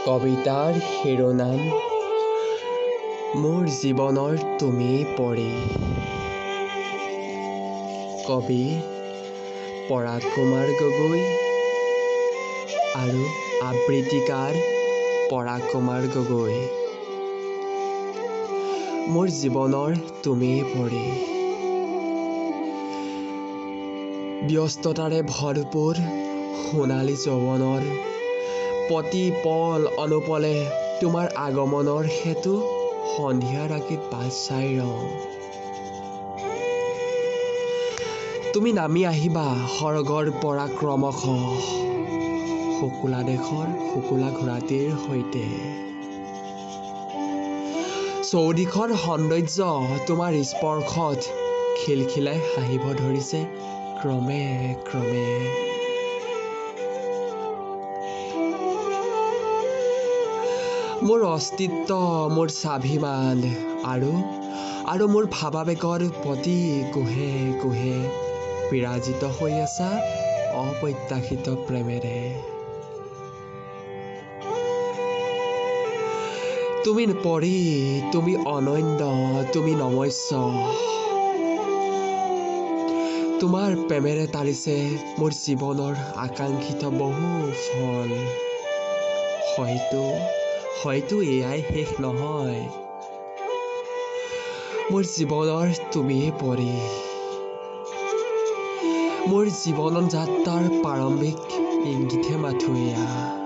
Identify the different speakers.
Speaker 1: কবিতাৰ শিৰোনাম মোৰ জীৱনৰ তুমিয়েই পৰী। কবি পৰাগ কুমাৰ গগৈ আৰু আবৃত্তিকাৰ পৰাগ কুমাৰ গগৈ। মোৰ জীৱনৰ তুমিয়েই পৰী। ব্যস্ততাৰে ভৰপূৰ সোণালী যৌৱনৰ প্ৰতি পল অনুপলে তোমাৰ আগমনৰ হেতু সন্ধিয়া ৰাগিত বাট চাই ৰওঁ। তুমি নামি আহিবা সৰগৰ পৰা ক্ৰমশঃ শুকুলা দেশৰ শুকুলা ঘোঁৰাটিৰ সৈতে। চৌদিশৰ সৌন্দৰ্য তোমাৰ স্পৰ্শত খিলখিলাই হাঁহিব ধৰিছে ক্ৰমে ক্ৰমে। মোৰ অস্তিত্ব, মোৰ স্বাভিমান আৰু আৰু মোৰ ভাবাবেগৰ প্ৰতি কোহে কোহে বিৰাজিত হৈ আছা অপ্ৰত্যাশিত প্ৰেমেৰে। তুমি পৰী, তুমি অনন্য, তুমি নমস্য। তোমাৰ প্ৰেমেৰে তাৰিছে মোৰ জীৱনৰ আকাংক্ষিত বহু ফল। হয়তো এয়াই শেষ নহয়। মোৰ জীৱনৰ তুমিয়েই পৰী। মোৰ জীৱন যাত্ৰাৰ প্ৰাৰম্ভিক ইংগিতহে মাথো এয়া।